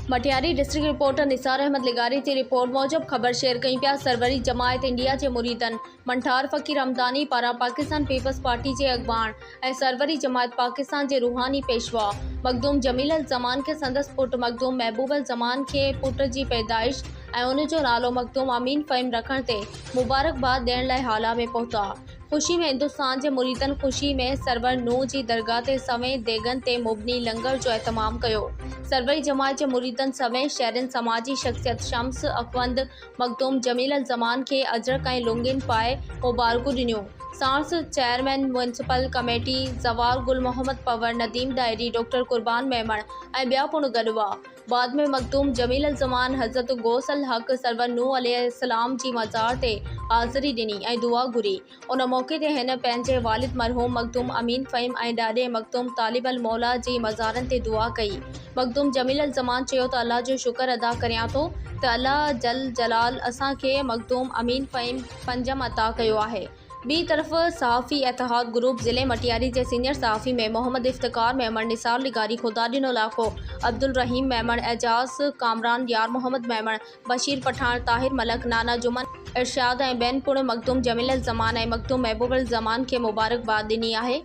Matiari district reporter Nisar Ahmed لغاري جي report موجب خبر شيئر ڪيون پيا سروري جماعت انڊيا جي مريدن منٺار فقير همداني پاران پاڪستان پيپلز پارٽي جي اڳواڻ ۽ سروري جماعت پاڪستان جي روحاني پيشوا مخدوم جميل الزمان کي سندس پٽ مخدوم محبوب الزمان کي پٽ جي پيدائش ۽ ان جو نالو مخدوم امين فهيم رکڻ تي مبارڪباد ڏيڻ لاء هالا ۾ پهتا. خوشي ۾ هندستان جي مريدن خوشي ۾ سرور نوح جي درگاهه تي سوين ديڳن تي مبني لنگر جو اهتمام ڪيو. سروري جماعت جي مريدن سوين شهرين سماجي شخصيت شمس اخوند مخدوم جميل الزمان کي اجرڪ ۽ لونگين پائي مبارڪون ڏنيون. ساڻس چيئرمين ميونسپل ڪميٽي زوار گل محمد پنهور، نديم ڏاهري، ڊاڪٽر قربان ميمڻ ۽ ٻيا پڻ گڏ هئا. بعد ۾ مخدوم جميل الزمان حضرت غوث الحق سرور نوح عليه السلام جي مزار تي حاضري ڏني ۽ دعا گهري. ان موقعي تي هن پنهنجي والد مرحوم مخدوم امين فهيم ۽ ڏاڏي مخدوم طالب الموليٰ جي مزارن تي دعا ڪئي. مخدوم جميل الزمان چيو ته الله جو شڪر ادا ڪريان ٿو ته الله جل جلال اسان کي مخدوم امين فهيم پنجم عطا ڪيو آهي. ٻي طرف صحافي اتحاد گروپ ضلعي مٽياري جي سينيئر صحافي ۾ محمد افتخار ميمڻ، نثار لغاري، خدا ڏنو لاکو، عبدالرحيم ميمڻ، اعجاز ڪامران، يار محمد ميمڻ، بشير پٺاڻ، طاهر ملڪ، نانا جمن ارشاد ۽ ٻين پڻ مخدوم جميل الزمان ۽ مخدوم محبوب الزمان کي مبارڪباد ڏني آهي.